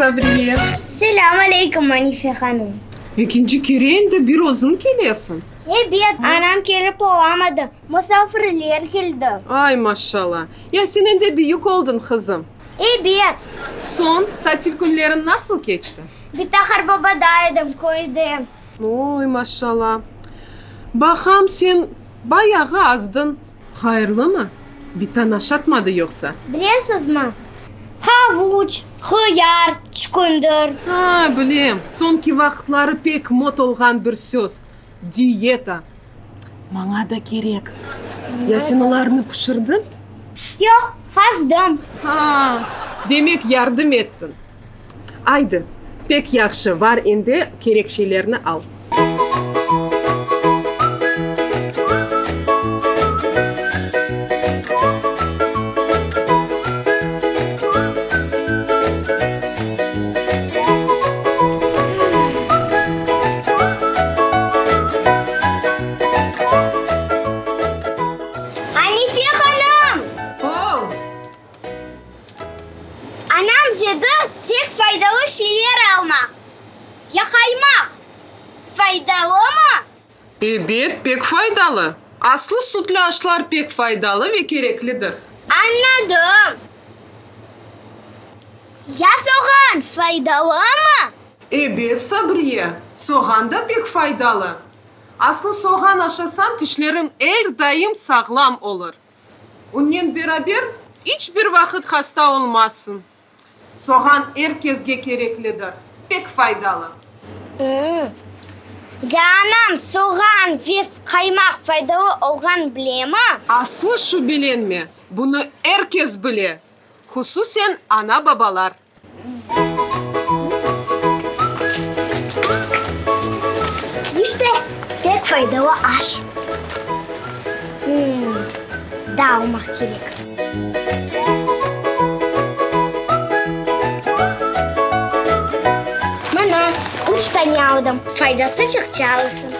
Sabriye! Selâm aleyküm, Anife hanım! Ekinci kere endi bir özüñ kelesiñ. Ebet, anam kelip olamadı, musafirler keldi. Ay, maşşalla! Ya sen endi büyük oldıñ, qızım. Ebet. Soñ, tatil künleriñ nasıl keçti? Bitaqar babada edim, köyde. Oy, maşşalla! Baqam, sen bayağı azdıñ. Hayırlımı? Bitan aşatmadı yoqsa? Bilesizmi, havuç, hıyar, çükündir. Ha, bilem, soñki vaqıtları pek mot olğan bir söz, diyeta. Maña da kerek. Ya sen olarnı pişirdiñ? Yoq, qazdım. Ha, demek yardım ettiñ. Aydı, pek yahşı, var endi kerek şeylerni al. Anife hanım! Ow! Anam dedi, tek faydalı şeyler almaq. Ya qaymaq faydalımı? Ebet, pek faydalı. Aslı sütlü aşlar pek faydalı ve kereklidir. Añladım. Ya soğan faydalımı? Ebet, Sabriye, soğan da pek faydalı. Aslı soğan aşasañ, tişleriñ er daim sağlam olur. Onnen beraber iç bir vaqıt hasta olmazsıñ. Soğan er kesge kereklidir, pek faydalı. Ya anam soğan ve qaymaq faydalı olğanın bilemi? Aslı şübelenme, bunı er kes bile, hususen ana-babalar. İşte, pek faydalı aş. Daa almaq kerek. Mına, üç tane aldım, faydası çoqça olsun.